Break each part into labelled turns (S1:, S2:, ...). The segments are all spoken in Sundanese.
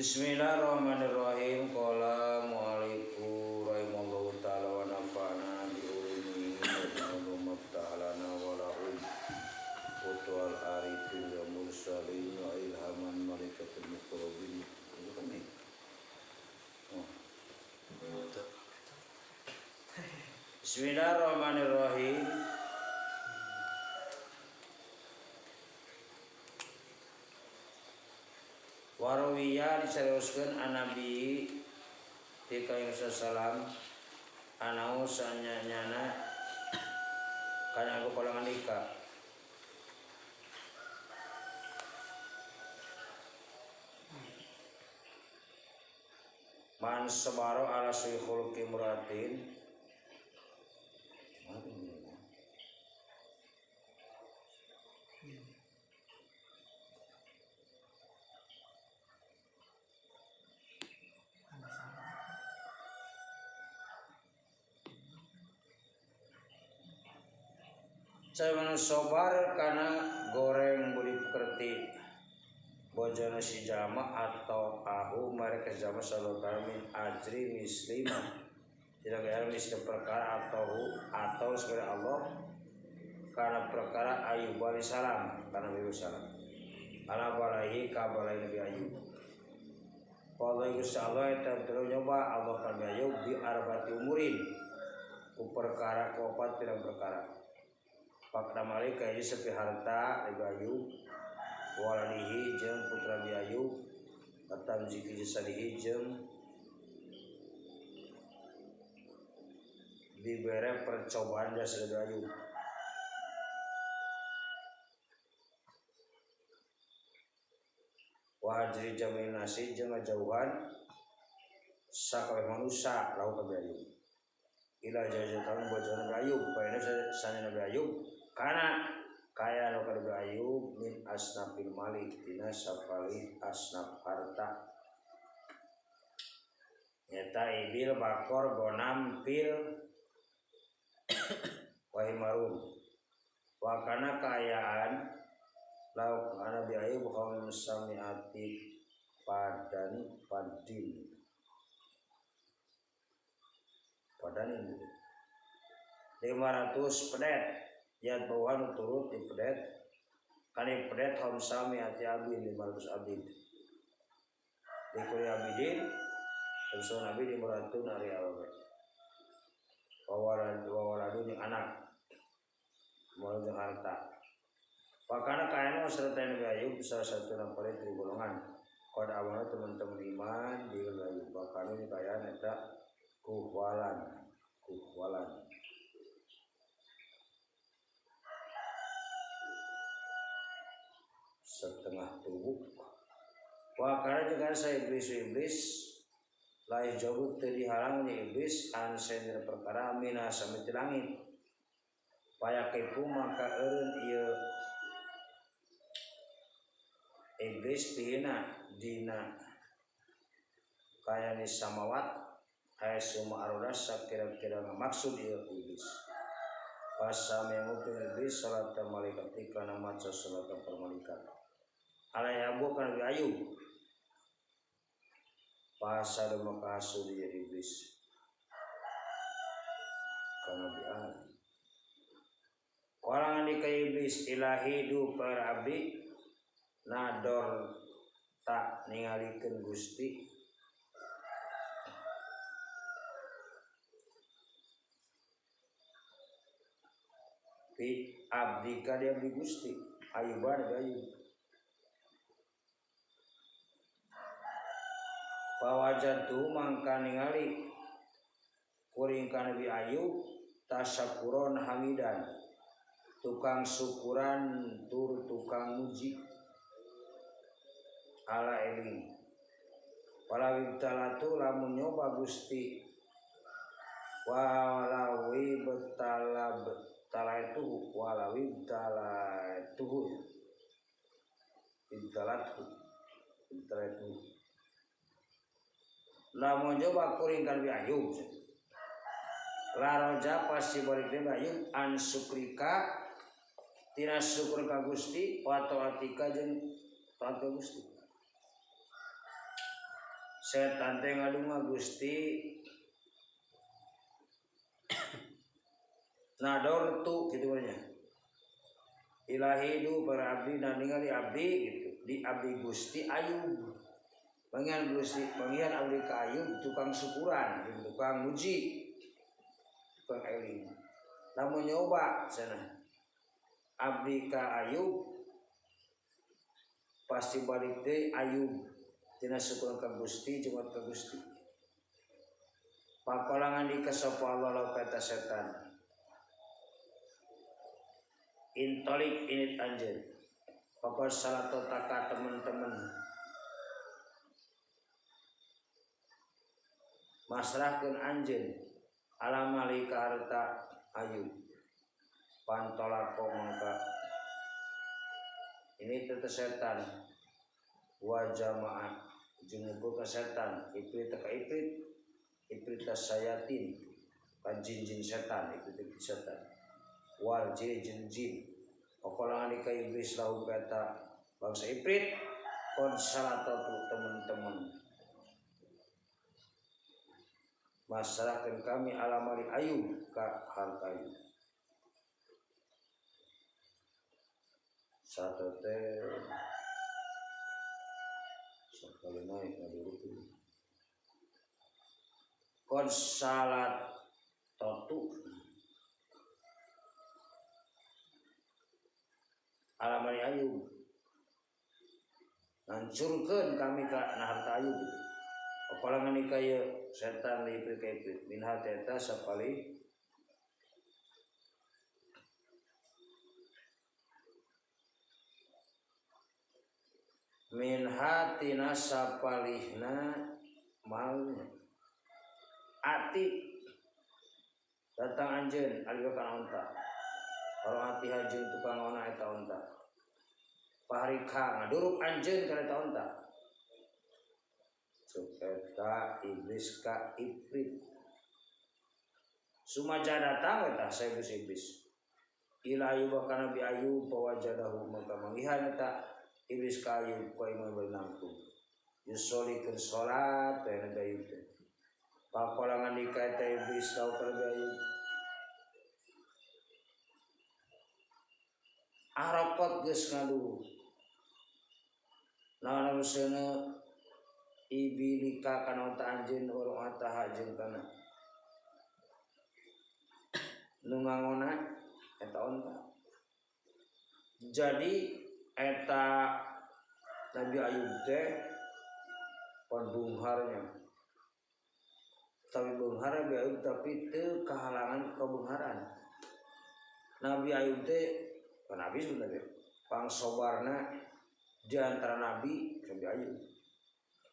S1: Bismillahirrahmanirrahim. Qala mu'alifu rahimallahu ta'ala wa nafa'ana bi ulumihi wa ta'alana wa lahum wa arifin wa mursalin wa ilhaman malaikatul muqarrabin. Bismillahirrahmanirrahim. Warawiya disarioskeun an Nabi ti ka salam anau sanyana kana aku polangan nikah. Man sabaro ala su'i khuluqi muratin. Saya sobar karena goreng budi pekerti bojone si jama atau ahu mereka jama salokan min ajri mislima tidak kaya misli perkara atau sebagai Allah karena perkara Ayub alaihi salam karena Nabi salam ala balaihi kabalai Nabi Ayub. Kalau Gusti Allah eta terus nyoba Allah ka Nabi Ayub bi arbati umurin ku perkara ku opat pirang perkara. Pakna malik kayak sepi harta Nabi Ayub waladihi jeung putra Nabi Ayub katam zikri jasadihi jeung dibere percobaan jasa Nabi Ayub. Wa hajri jamil nasi jeung ngajauhan sakabeh manusia lahu ka Nabi Ayub. Ila jajatan bojone Nabi Ayub bae sane Nabi Ayub karena kaya nu ka Nabi Ayub min asnafil malik dina sapalih asnaf harta nyata ibil bakor gonam pil wahimarun wa kana kaayaan lauk Nabi Ayub kaum samiati padan padin padanin 500 pedet yat bawahan turut di pedet kali pedet hamsami ati abin 500 abid di kuli abidin hamsa nabi 500 ari awewe wawaladun jeung anak moal jeung harta pakana kaena serta Nabi Ayub salah satu nampare tri golongan qad awana teman-teman iman di Nabi Ayub bakana kayaan eta kuhwalan kuhwalan setengah tubuh. Wah karena juga saya iblis lain jauh dihalang iblis ansen perkara mina samiti langit payakipu maka eureun ieu iblis dina dina kayani samawat hai suma aroda sakira-kira maksud ieu iblis. Pasam yang nguping iblis salat malaikat kana maca salat malaikat. Alai abu kana Nabi Ayub. Pasada maka hasud ieu iblis. Kana Nabi Ayub. Qala ngandika iblis ilahi du para abdi nador tak ningalikeun Gusti fi abdika dia abdi Gusti Ayuba Nabi Ayub pawajatu mangka ningali kuring ka Nabi Ayub tasyakuron hamidan tukang syukuran tur tukang muji ala eling wala wibtalatu lamun nyoba Gusti walawi betala itu walawi talatuhu ibtalatu ibtalatu lamun coba kuring ka Nabi Ayub la roja pasti balik Nabi Ayub an syukrika tina syukur ka Gusti wa taatika jeung taat ka Gusti. Setan teh ngadunga Gusti nadortu kitu nya. Ilahi du para abdi na ningali abdi gitu di abdi Gusti Ayub. Pangian Gusti pangian abdi ka Ayub tukang syukuran jeung tukang muji tukang eling. Lamun nyoba cenah abdi ka Ayub pasti balik deui Ayub tina syukuran ka Gusti jeung ka Gusti. Pakolangan di sapa Allah lau kata setan. Intolik init anjeun. Pokok salato taka teman-teman. Masrahkeun anjeun ala malika harta Ayub. Pantolako mangka. Ini teh setan. Wa jamaah jeung ka setan, ifrit ka ifrit, ifrit sayatin, ka jin-jin setan, ifrit setan. Wal jin jin pakolangan ka iblis lahu kata bangsa ifrit kon salatatu teman-teman masrahkeun kami ala mali Ayub ka harta Ayub satu teh sekali naik ngadurukeun kon salatatu alamari Ayub hancurkeun kami ka na harta Ayub. Pakolangan ka ieu setan li ifrit ka ifrit minha eta sapali minha tina sapalihna malnya ati datang anjeun alio kana onta orang ati hajeun tukang ona eta onta paharika ngaduruk anjeun kana eta onta cuk eta iblis ka ifrit sumaja datang eta saibus iblis ila Ayub ka Nabi Ayub pawajadahu maka manggihan eta iblis ka Ayub ku imam bernangtung yusoli keur salat teh Nabi Ayub teh pakolangan dika eta iblis ka Nabi Ayub arokot geus ngadu naon seuneu ibilika kana onta anjeun warung ataha jeung kana nu ngangona eta onta. Jadi eta Nabi Ayub teh pembungharnya tapi beunghar Nabi Ayub tapi teu kahalangan kebeungharan Nabi Ayub teh nabi sebenarnya pangsobarna di antara nabi Nabi Ayub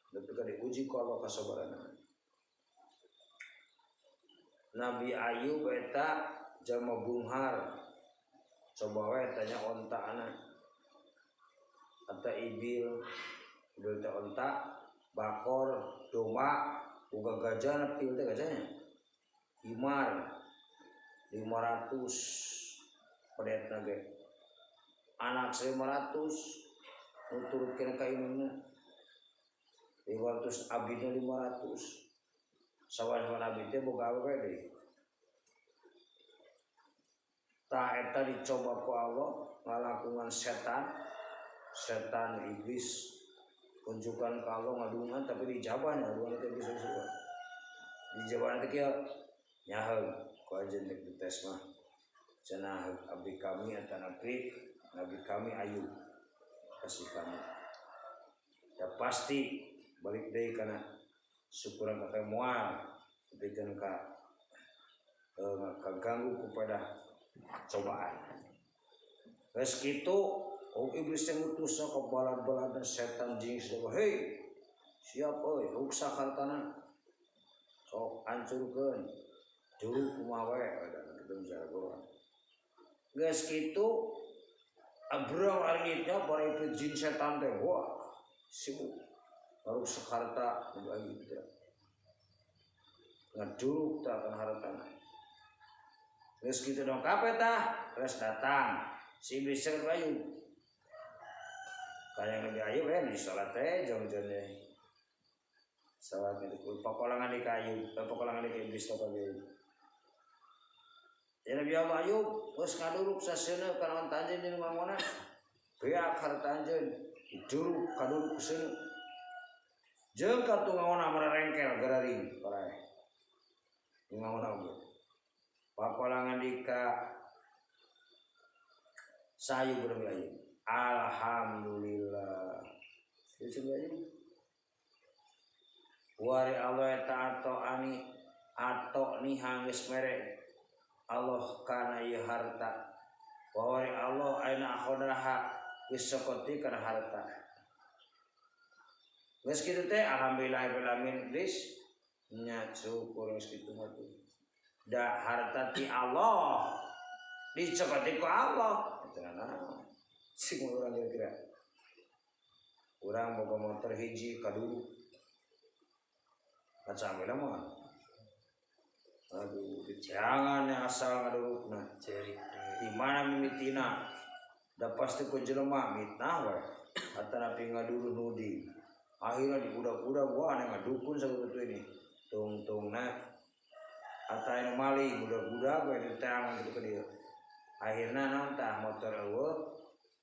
S1: tapi kan diuji ku Allah kasobarana Nabi Ayub eta jalma beunghar coba we tanya onta ana atau ibil ibil teh onta bakor domba boga gajah pil teh gajahnya himar 500 pedetna ge anak 500 nuturutkeun ka indungna 500 abidna 500 sawan-sawan abid teh boga awewe deui tah eta dicoba ku Allah ngalakungan setan setan iblis kunjukan ka Allah ngadungan tapi dijabahnya ngadungan teh bisa bisa dijabahna teh kieu nyaheung ku anjeun teh dites mah cenah abdi kami eta nabi Nabi kami Ayub kasih kami ya pasti balik deui kana syukuran ka moal pikeun ka kaganggu kepada cobaan geus kitu oh iblis teh ngutusna ka balad-baladna setan jeung segala hei siap euy ruksak hartana sok hancurkeun juru kumaha we da kitu jagoan geus kitu abrang arngitnya para iblis jin setan teh wah sibuk ruksak harta Nabi Ayub teh ngaduruk tah kana hartana geus kitu dong kape tah geus datang si iblis jeung Ayub kaya Nabi Ayub di salat teh jong-jong Salat itu pakolangan di kayu, pakolangan di iblis kabeh. Ya Nabi Allah Ayub geus ngaduruk saseuneu kana anjeun jeung ngangona. Beak harta anjeun diduruk kaduruk seuneu. Jeung ka tungangona mararengkel gararing paraeh. Ngangona oge. Pakolangan di ka sayu Nabi Ayub. Alhamdulillah. Itu Ayub. Wari Allah eta atau ani atau niha geus mere Allah kana ieu harta. Wari Allah aina akhodaha geus sokoti kana harta. Geus kitu teh alhamdulillah bil alamin geus nya syukur geus kitu mah tuh. Da harta ti Allah dicokoti ku Allah. Eta naon? Sing urang kira-kira. Urang boga motor hiji kaduruk. Kacamela mah. Aduh, jangan asal ngadurukna. Di mana mimitina? Da pasti ku jelema mitnah we. Atanapi ngaduru nudi. Akhirnya diudak-udak wah ane ngadukun sakitu ini. Tungtungna atawa anu maling udak-udak we diteangan kitu ka dieu. Akhirna naon tah motor eueuh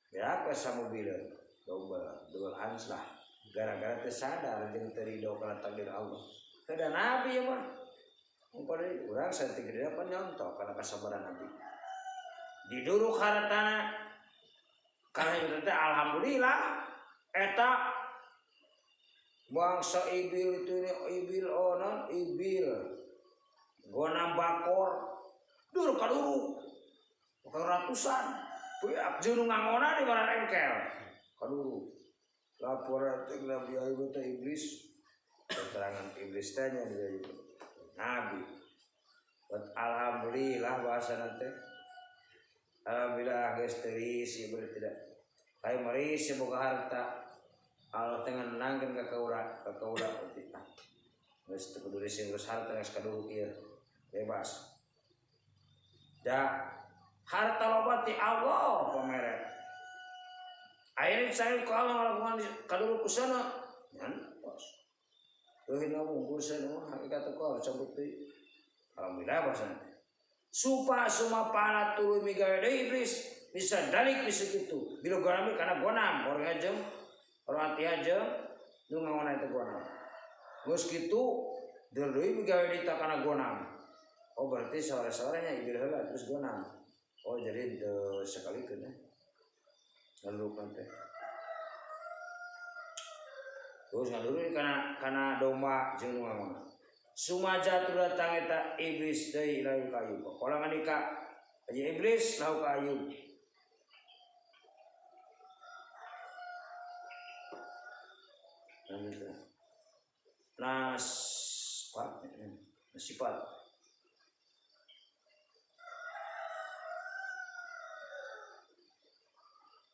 S1: beak we samobileun. Double, double hans lah. Gara-gara teu sadar jeung teu ridho kana takdir Allah. Kada nabi ya mah. Engko deui urang saeutik gede apa nyontoh kana kasabaran nabi. Diduruk hartana kana itu teh alhamdulillah eta bangsa ibil itu ini ibil onon ibil gonam bakor dur kaduruk ratusan beak jeung ngangona di mararengkel kaduruk laporan teh Nabi Ayub teh iblis keterangan iblis teh nya dari Nabi. Buat alhamdulillah bahasa teh. Alhamdulillah geus teu risi berarti tidak. Kayak marisi boga harta. Allah teh ngenangkeun ka kaula, ka kaula berarti. Geus teu kudu risi geus harta geus kaduruk ieu. Bebas. Da harta loba ti Allah pamere. Ayeuna saya ku Allah ngalakukan kaduruk ku sana. Ngan tos. Teuing ngomong mah hakikat kau cabut deui. Alhamdulillah bahasa teh. Supa suma pala tuluy migawe deui iblis bisa dalik bisa kitu. Bila gonam kana gonam orang ajem, orang ati ajem nu ngangona eta gonam. Geus kitu deui migawe deui ta kana gonam. Oh berarti sore-sorenya iblis heula terus gonam. Oh jadi teu sakalikeun eh. Ngaduruk teh. Terus ngaduruk kana domba jeung nu ngangona. Sumaja tur datang eta iblis deui lahu ka Ayub. Kolangan dika aya iblis lahu ka Ayub. Nas sifat.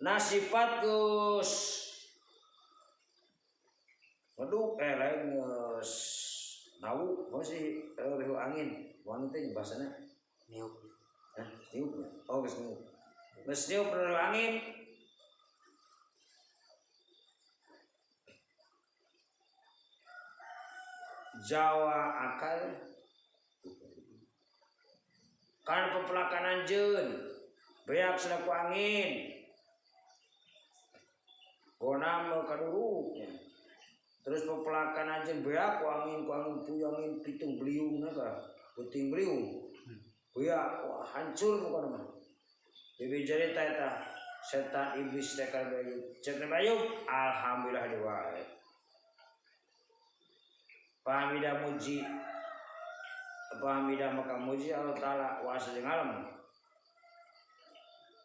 S1: Nasifat geus ngeduk lain geus nawu masih riuh angin wangi teh bahasana
S2: niup.
S1: Hah, niup ya? Oh geus niup. Geus niup riuh angin. Jawa akal kan pepelakan anjeun beak selaku angin gonam kaduruk terus pepelakan anjeun beak ku angin puyangin pitung beliung ka puting beliung beak wah hancur pokona mah dibejari ta eta setan iblis teh ka Ayub cek Ayub alhamdulillah di wae pahamida muji pahamida maka muji Allah Ta'ala wa asli alam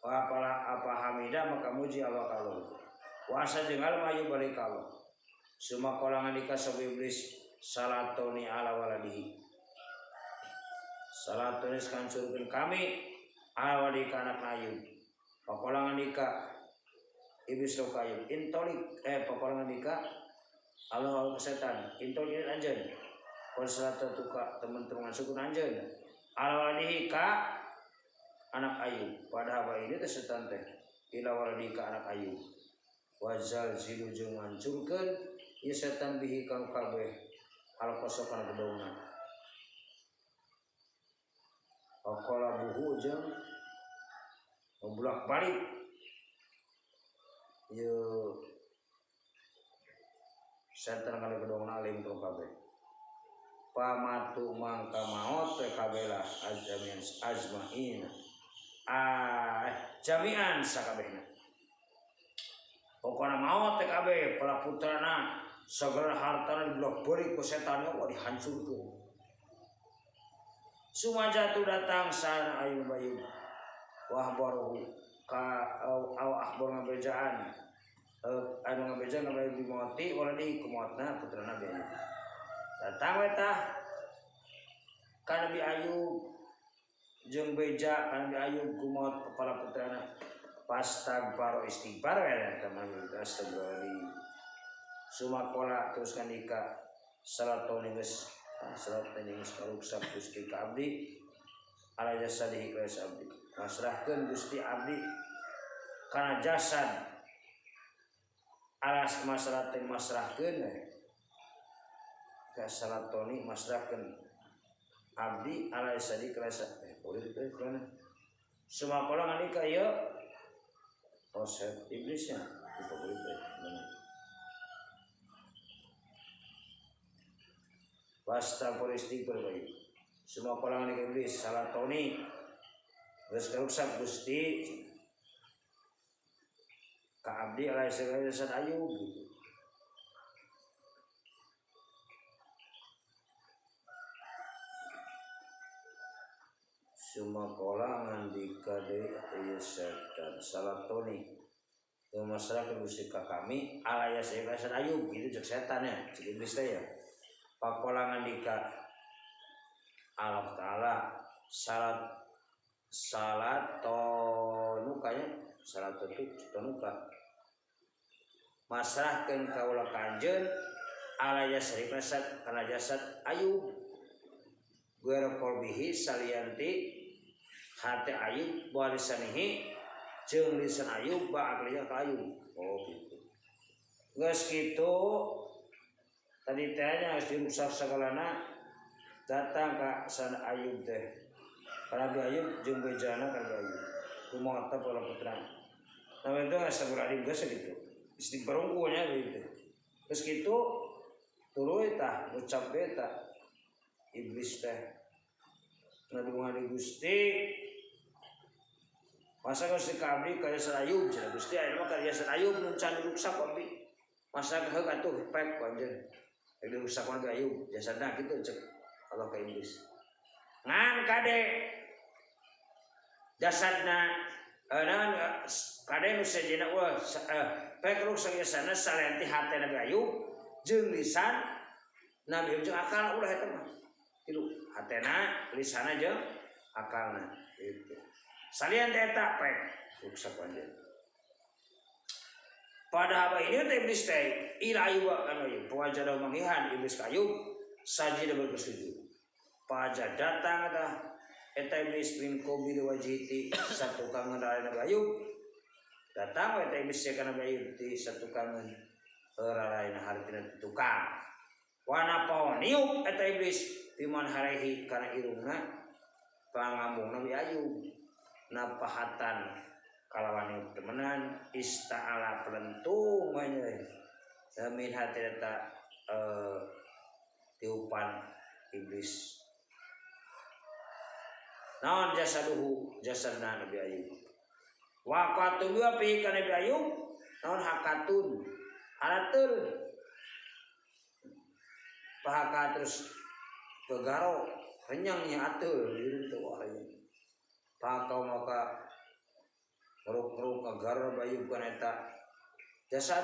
S1: wa apala apa hamida maka muji Allah kalau wa asli alam ayu balik kalau suma kolangan dikasih iblis salatoni ala waladihi salatoni skansurkeun kami ala waladi ka anak Ayub pakolangan dika iblis lo kayu intolik pakolangan dika Allah Allah setan intolik anjeun konselata tuka teman-teman sukun anjeun ala waladihi ka anak Ayub pada haba ini teh setan teh ila waladihi ka anak Ayub wazal zilu jeung ngancurkeun ieu setan bihi ka kabeh Al-qasra kana gedongna. Aqala buhu jeung bolak-balik ieu setan kana gedongna limprung kabeh. Pamatu mangka maot teh kabeh lah azmian azmain. Jami'an sakabehna. Pokona maot teh kabeh para putrana sagala hartana dibolak-balik ku setan wah dihancurkeun. Sumajatu datang sana Ayub Ayub wah baru ka aw akhbar ngabejaan anu ngabejaan ngabeja dimoti waladi kumaotna putrana Nabi Ayub. Datang we tah ka Nabi Ayub jeung beja ka Nabi Ayub kumaot kepala putrana pastagfaro istighfar we eta mah astagfirullah. Sumakola terus kandika salatun geus salat geus karuksak Gusti ka abdi ala jasadihi ka abdi masrahkeun Gusti abdi kana jasad alas masrahteun masrahkeun ka salatoni masrahkeun abdi ala jasadihi ka boleh teh kana sumakola ngandika ieu konsep iblisnya itu boleh teh. Wastagfir istighfar bae. Semua kolangan iblis salah toni geus karuksak Gusti ka abdi alaihi jasad Ayub gitu. Semua kolangan dika deui ieu setan salah toni teu masalah Gusti ka kami alaihi jasad Ayub gitu cek setan ya cek iblis teh ya. Pakolangan dika Allah Ta'ala salat salat tonukanya salat tonuka masrahkeun kaula kanjeun ala jasad jasad kana jasad Ayub guero qalbihi salianti hate Ayub walisanihi jeung lisan Ayub ba aklinya ka Ayub. Oh gitu geus kitu tadi teh nya geus dirusak sagalana datang ka sana Ayub teh. Nabi Ayub jeung bejana ka Nabi Ayub. Kumaha teh para putra. Nah itu astagfirullahaladzim geus kitu. Istighfar unggulnya gitu. Geus kitu tuluy tah ngucap teh iblis teh. Ngadungan di Gusti. Masa Gusti ka abdi ka jasad Ayub cenah Gusti aya mah ka jasad Ayub nu can diruksak ku abdi. Masa heug atuh pek ku anjeun. Dirusak ku Ayub jasadna kitu cek Allah ka iblis. Ngan kade jasadna naon kade nu sejenna wah pek rusak jasadna salianti hate Nabi Ayub jeung lisan Nabi Ayub jeung akal ulah eta mah. Tilu hatena lisanna jeung akalna gitu. Salianti eta pek rusak ku anjeun. Pada haba ini teh iblis teh ila Ayub kan Ayub wajada mangihan iblis ka Ayub sajida bersujud. Paja datang tah eta iblis min qabil wajhiti satukangan Nabi Ayub. Datang eta iblis ka Nabi Ayub ti satukangan raraina hartina tukang. Wana paon niup eta iblis piman harehi kana irungna pangambung Nabi Ayub napahatan kalawan temenan ista'ala pelentung nya min hati eta tiupan iblis. Naon jasaduhu jasadna Nabi Ayub. Waqatu wa fi ka Nabi Ayub naon hakatun aratul pahaka terus gegaro renyangnya atul dirung teu renyang. Pahaka maka ngeruk-ngeruk agar Nabi Ayub kana eta jasad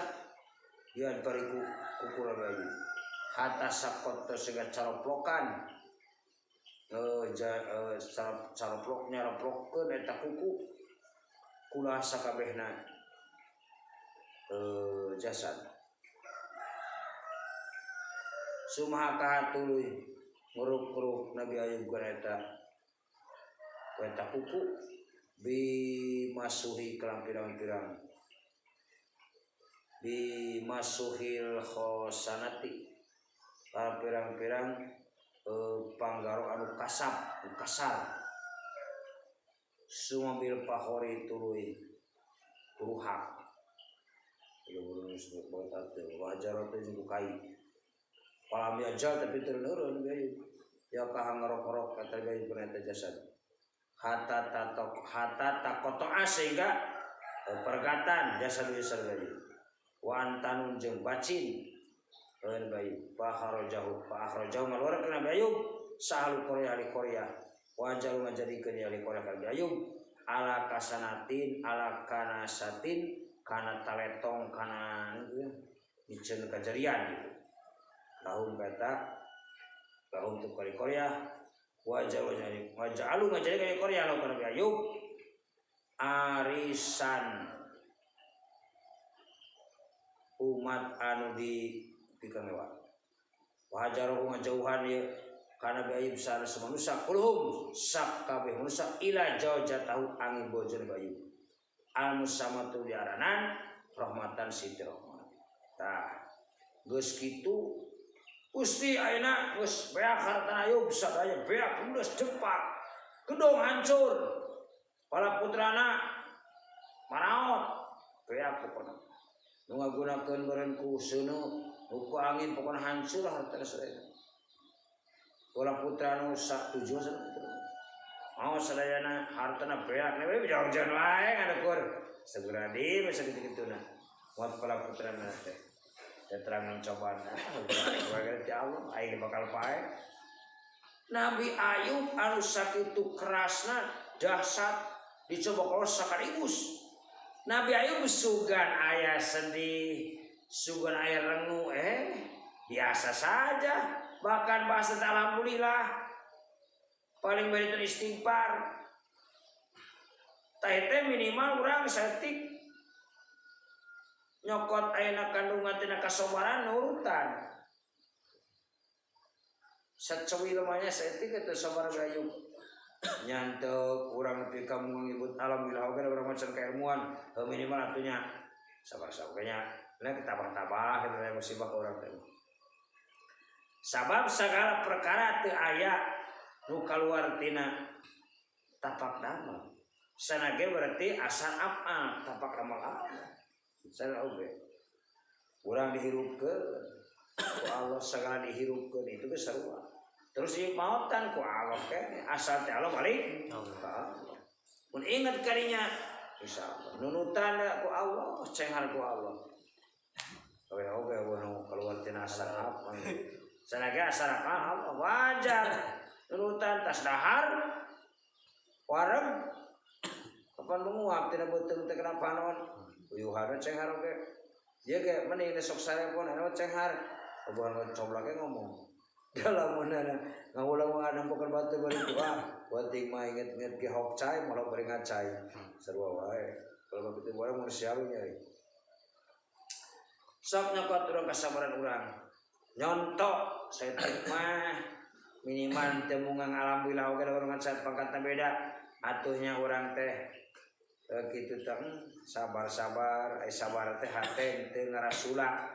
S1: dian bariku kuku Nabi Ayub hatta sakot sehingga caroplokan caroplok nyaroplokkeun eta kuku kula sakabehna jasad. Sumaha kahatuluy nguruk-nguruk Nabi Ayub kana eta kuku bimasuhi kelam pirang-pirang bimasuhil khosanati Kana pirang-pirang panggaro anu kasap, anu kasar. Suma bil fakhori tuluy ruhak. Ieu urang geus batat teh wajar teh jeung kai. Palam ajal tapi turun-turun Nabi Ayub. Ya kaha ngerok-ngerok kata Nabi Ayub kana eta jasad. Hatta tatok hatta takotoa sehingga pergatan jasad jasad Nabi Ayub. Wa antanun jeung bacin Nabi Ayub. Fa kharajahu fa akhrajahu ngaluarkeun Nabi Ayub sahlu Korea li Korea. Wajalu ngajadikeun ya li Korea ka Nabi Ayub ala kasanatin ala kanasatin kana taletong kana miceun kajarian gitu. Lahum kata lahum tu kali Korea wajah wajah wajah alu ngajadikeun Korea lahu ka Nabi Ayub arisan umat anu di pikangewa. Wajaruhu ngajauhan ieu kana Nabi Ayub sanes manusia kulhum sakabeh manusia ila jaujatahu angin bojo Nabi Ayub. Al musamatu diaranan rahmatan siti rahmat. Tah geus kitu Gusti ayeuna geus beak hartana Ayub sadaya beak geus depak gedong hancur para putrana maraot beak pokona nu ngagunakeun meureun ku seuneu nu ku angin pokona hancur hartana sadaya. Para putra nu satujuh mau sadayana hartana beak we jauh-jauh wae ngadukur segera di bisa kitu-kituna muat para putrana teh keterangan cobaan bagai ti Allah aing bakal pae. Nabi Ayub anu sakitu kerasna dahsyat dicoba kalau sakaligus. Nabi Ayub sugan aya sedih, sugan aya rengu, biasa saja. Bahkan bahasa alhamdulillah paling bari teh istighfar. Tah teh minimal urang saeutik nyokot ayeuna kandungan tina kasobaran nurutan. Sacewi lemahnya saeutik eta sabar Ayub. Nyantek urang nepi ka ngibut alhamdulillah oge urang macan keilmuan minimal atunya sabar-sabar nya. Nah tabah-tabah kitu teh musibah ka urang teh. Sabab segala perkara teu aya nu kaluar tina tapak damel. Sanage berarti asal apa tapak damel apa. Sana oge. Urang dihirupkeun ku Allah segala dihirupkeun itu ge sarua. Terus ieu maotan ku Allah ke asal teh Allah balik. Allah. Mun ingat karinya insyaallah nunutan ku Allah cenghar ku Allah. Oge oge nu kaluar tina asal apa. Sanage asal apa Allah wajar. Nunutan tas dahar wareg kapan menguap tina beuteung teh kena panon. Uyuhana cenghar oge. Ieu ge mending sok sarepon anu cenghar. Obohan coblak ge ngomong. Dalamunana ngawulang ngadempokeun batu bari doa. Penting mah inget-inget ge hok cai malah bari ngacai. Sarua wae. Kalau begitu barang manusiawi nya. Sok nyokot urang kasabaran urang. Nyontok saeutik mah minimal teu mungang alhamdulillah oge urang ngacai pangkatna beda. Atuhnya urang teh kitu teh sabar-sabar, ai sabar teh hate teu ngarasula,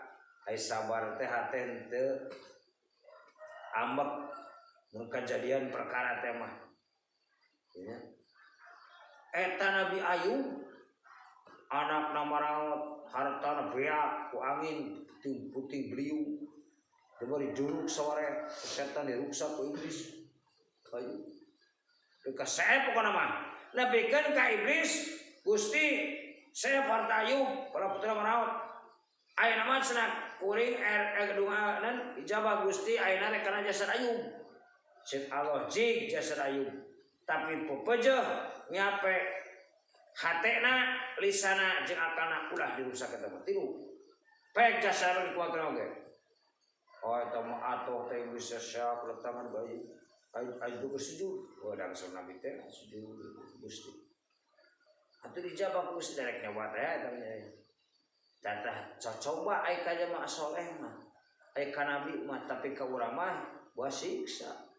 S1: ai sabar teh hate teu ambek mun kajadian perkara teh mah. Ya. Eta Nabi Ayub anakna maraot, hartana beak ku angin putih beliung. Coba dijuruk sore, setan diruksak ku iblis. Ayo. Dikasep pokona mah. Nepikeun ka iblis, Gusti, saya harta Ayub, para putra maraot. Ayeuna mah cenah kuring gedunganan ijabah Gusti ayeuna rek kana jasad Ayub. Ceuk Allah jig jasad Ayub. Tapi pepejeuh nyape hatena lisana jeung akalna ulah dirusak eta mah tilu. Pek jasad dikuatkeun oge. Oh eta mah atoh teh bisa syak letangan bayi. Ayo ke sujud. Oh langsung Nabi teh sujud Gusti. Atuh dijabah ku Gusti darek nyawa teh eta nya. Tatah cocoba ai ka jamaah soleh mah. Ai ka nabi mah tapi ka urang mah buah siksa.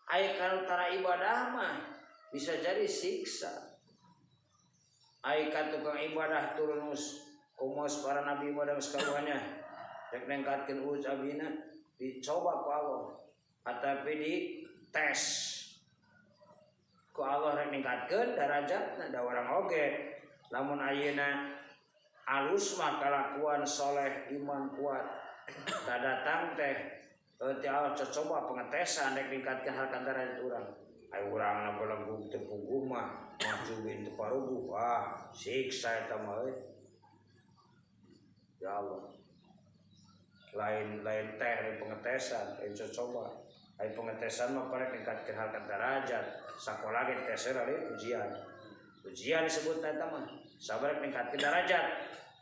S1: Ai ka nu tara ibadah mah bisa jadi siksa. Ai ka tukang ibadah turun geus kumos para nabi ibadah geus karuhanya. Rek nengkatkeun uj abina Dicoba ku Allah atapi di tes ku Allah rek ningkatkeun darajatna da urang oge lamun ayeuna alus mah kalakuan soleh iman kuat tak datang teh ti Allah coba pengetesan rek ningkatkeun harkat darajat urang. Ai urang na belenggu teu puguh mah maju bin teu paruguh ah siksa eta mah euy. Ya Allah. Lain teh lain pengetesan lain coba. Ai pengetesan mah parek ningkatkeun harkat darajat. Sakola ge tes lain ujian. Ujian disebutna eta mah. Sabar rek ningkatkeun darajat.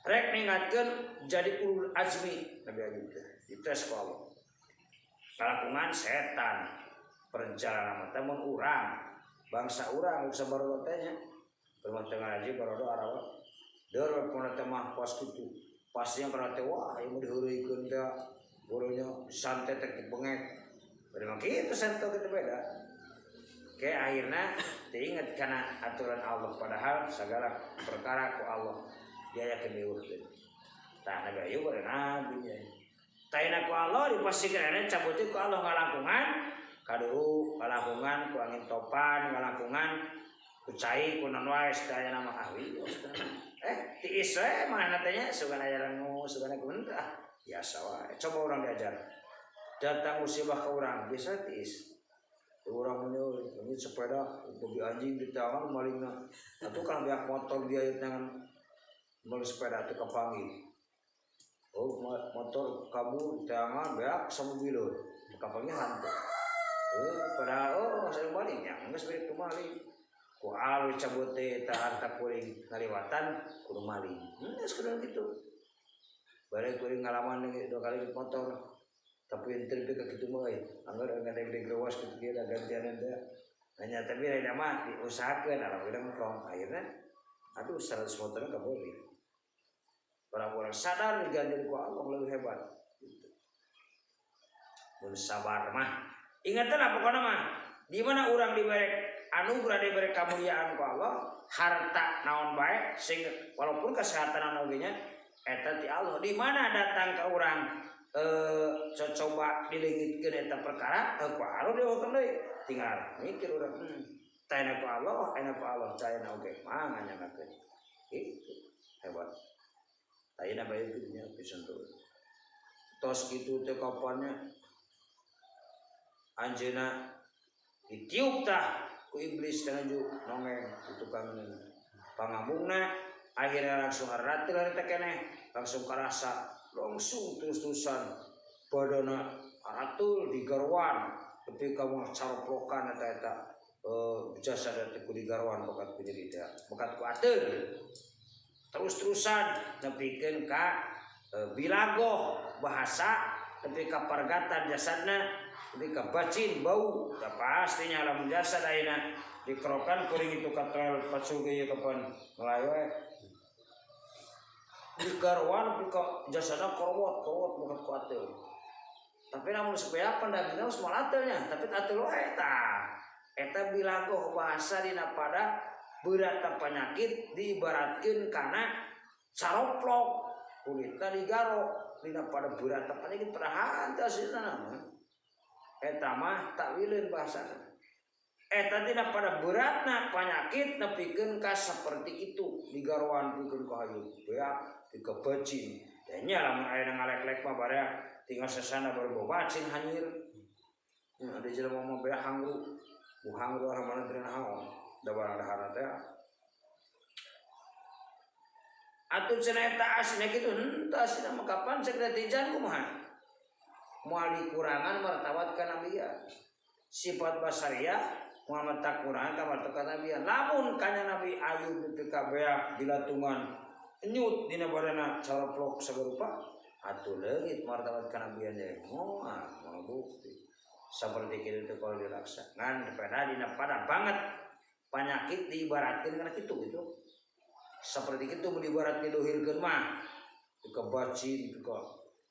S1: Rek ningkatkeun jadi ulul azmi Nabi Ayub teh. Dites ku Allah. Kalakungan setan perjalanan mah mun urang bangsa urang sabarodo teh nya. Permah teu ngaji barodo arawa. Deur pun teh mah kos kitu. Pasnya kana teh wah ieu mah diheureuykeun teh boronya santet teh bengek. Bari mah kitu santet kitu beda. Ke akhirna teu inget kana aturan Allah padahal segala perkara ku Allah diayakeun diurutkeun. Tah Nabi Ayub bari nabi nya. Taina ku Allah dipasikeun aya cabuti ku Allah ngalangkungan kaduru ngalangkungan ku angin topan ngalangkungan ku cai ku naon wae sadaya nama ahli. Tiis we manehna teh nya sugan aya rengu sugan kumaha ah biasa wae. Coba urang diajar. Datang musibah ka urang biasa tiis. Orang ini sepeda bagi anjing di tangan malingna atau kan beak motor dia di tangan maling sepeda itu kapangi. Oh motor kabur di tangan beak sama bilur kapangi hantu. Oh padahal oh saya maling ya geus beri maling. Ku alus cabut teh eta harta kuring ngaliwatan kudu maling. Geus kudu kitu. Bare kuring ngalaman dua kali di motor. Tapi ente lebih ke kitu mah euy. Anggar ngadeg-deg lewas kitu kieu da gantian teh. Hanya tapi lain mah diusahakeun alhamdulillah mah akhirna aduh 100 motorna kabeli. Orang-orang sadar diganti ku Allah lebih hebat. Gitu. Mun sabar mah. Ingatlah pokona mah di mana urang diberi anugerah diberi kemuliaan ku Allah, harta naon bae sing walaupun kesehatan naon oge nya eta ti Allah. Di mana datang ke urang coba dilengitkeun eta perkara ku Allah dieukeun deui tinggal mikir urang tayana ku Allah enak ku Allah cayana oge mah nganyangakeun gitu hebat tayana bae kitu nya pisan tuh tos kitu teh kapannya anjeunna ditiup tah ku iblis teh nongeng ku tukang pangambungna akhirnya langsung haratil harita keneh langsung karasa langsung terus-terusan badana aratul digarwan ketika kamu caroplokan eta-eta jasa teh ku digarwan bakat ku nyeri teh bakat ku ateul terus-terusan nepikeun ka bilagoh bahasa nepi ka pargatan jasadna nepi ka bacin bau da pastinya lamun jasad ayeuna dikerokan kuring itu ka trail pacul ge kapan ngelayo we digarwan ka jasana korwot korwot bukan ku ateul tapi namun supaya pendagingna geus moal ateulnya tapi ateul wae tah eta bilagoh bahasa dina pada berat penyakit diibaratkeun kana caroplok kulitna digaro dina pada berat penyakit padahal teh aslinya mah eta mah takwileun bahasana eta dina pada beratna penyakit nepikeun ka seperti itu digaroan pikeun ka hayu beak dikebacin nya lamun aya ngalek-lek mah barea tinggal sesana baru bawa bacin hanyir nya ada jelema mah beak hangru bu hangru arah mana teh naon da barang daharna teh atuh cenah eta asina kitu henteu asina mah kapan cek netizen kumaha moal dikurangan martabat ka nabiya sifat basariah moal takurangan ka martabat nabiya lamun kana Nabi Ayub nepi ka beak dilatungan enyut dina badana caroplok sabarupa atuh leungit martabat kanabian teh moal moal bukti seperti kitu teh kalau dilaksa ngan pada dina pada banget penyakit diibaratkeun kana kitu gitu seperti kitu mun diibaratkeun dohirkeun mah dikebacin ka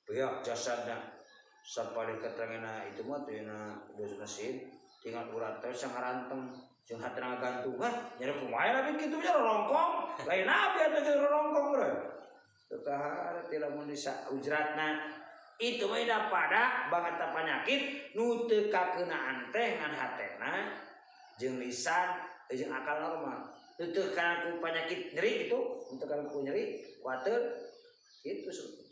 S1: beak jasadna sapalih keteranganna itu mah teh na dosa mesin tinggal urat teh sangaranteng jeung hatena gantung hah nyari kumaha nabi kitu nya rorongkong lain nabi atuh teh rorongkong bro teu kahara teh lamun disa ujratna Itu mah ida pada banget penyakit nu teu kakeunaan teh ngan hatena jeung lisan jeung akal normal. Teu kana ku penyakit nyeri itu, teu kana ku nyeri, kuatir itu sebetulnya.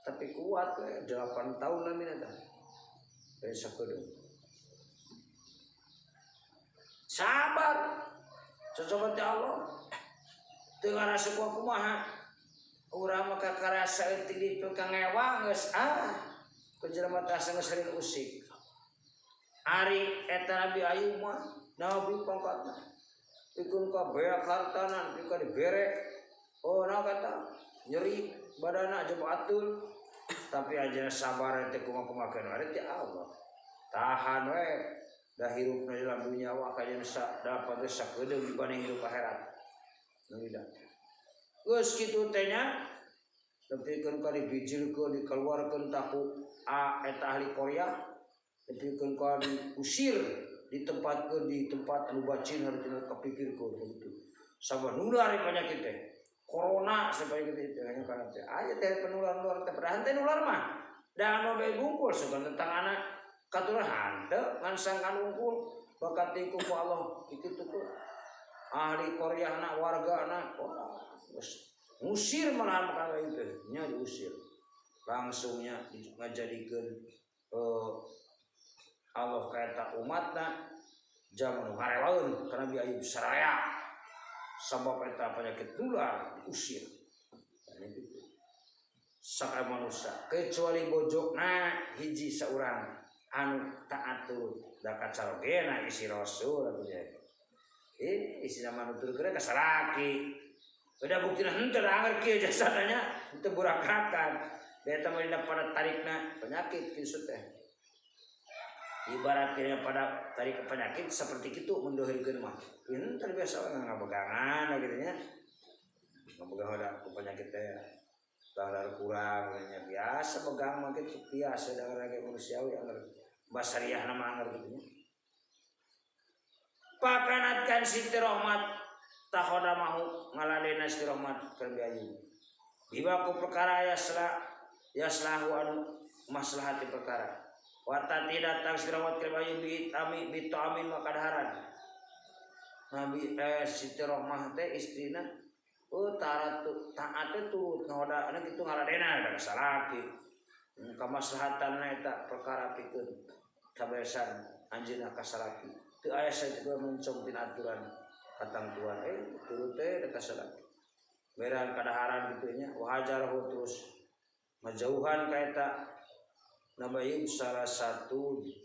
S1: Tapi kuat we 8 tahun namina tah. Sakedeung. Sabar. Cocoba teh Allah. Teu ngarasa kumaha. Urang mah kakarasa eutik di tukang ngewa geus ah. Ku jelema teh asa geus sering usik. Ari eta Nabi Ayub mah nabi pangkatna. Pikeun ka beak hartana, pikeun dibere. Oh, naon kata? Nyeri badana aja atul. Tapi aja sabar teh kumaha-kumaha ari teh Allah. Tahan we da hirupna dalam dunia wa kajeun dapat geus sakedeung dibanding hirup akhirat. Nu tidak. Geus kitu teh nya nepikeun ka dibijilkeun dikeluarkeun taku a eta ahli Korea nepikeun ka diusir ditempatkeun di tempat anu bacin hartina kapikirkeun kitu. Sabab nular penyakit teh. Corona sampai gitu itu hanya karena teh aya teh penular-nular teh padahal teh nular mah da anu bae bungkul sugan tentang anak katuran hanteu ngan sangkan unggul bakat ku Allah kitu ku ahli Korea na warga na wah geus ngusir malah makan itu nya diusir langsungnya ngajadikeun Allah ka eta umatna jaman harelaeun kana Nabi Ayub saraya sabab eta penyakit tular diusir. Saka manusia kecuali bojokna hiji saurang anu taat turut da kacarogena isi rasul atuh nya. Isi nama nuturkeun ka salaki. Udah buktina henteu anger kieu jasana nya henteu burakakan. Da eta mah dina pada tarikna penyakit kieu teh. Ibaratnya pada tarik penyakit seperti itu mendohirkeun mah. Pinter biasa we ngabegangan gitu nya. Ngabegang ada penyakit teh. Darah kurang nya biasa begang mah kitu biasa da lagi manusiawi anger basariah nama anger kitu nya. Pakanatkan Siti Rahmat tahoda mahu ngaladena Siti Rahmat keur Ayub. Biwa ku perkara yasla yaslahu anu maslahati perkara. Watati datang Siti Rahmat keur Ayub bi bit'amin makadaharan. Nabi Siti Rahmah teh istrina oh taat taate turut ngahodana kitu ngaladena da salaki. Kamaslahatanna eta perkara pikeun kabesan anjeunna ka salaki. Teu aya saeutik mencong tina aturan katamtuan turut teh ka salaki. Beran kadaharan kitu nya wahajarahu terus ngajauhan ka eta Nabi Ayub salah satu ini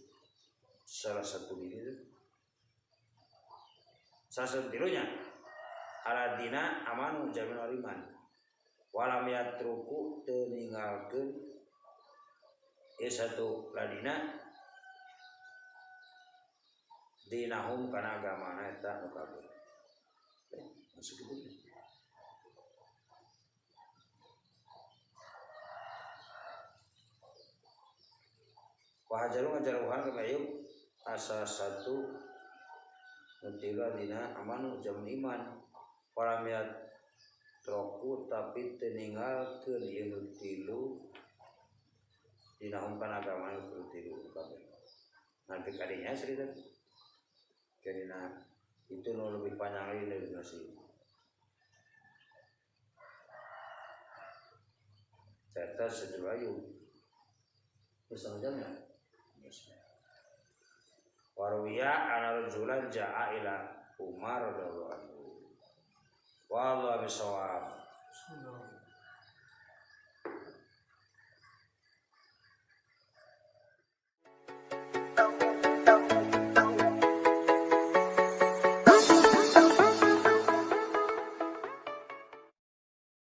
S1: salah satu tilunya aladina amanu jamin iman walam yatruku teu ninggalkeun ieu satu ladina dinahum kana agamana eta nu kabeh masuk kitu. Wahajaru ngajaruhan ka Ayub asa satu nu dina amanu jamin iman walam yatroku tapi teu ninggalkeun ieu nu tilu dinahum kana agamana nu tilu kabeh. Nanti kadinya cerita karena itu nu lebih panjang lagi dari nasi. Cerita Siti Ayub setengah jam ya. Warwiya ana rajulan ja'a ila Umar radhiyallahu anhu. Wallahu bisawab.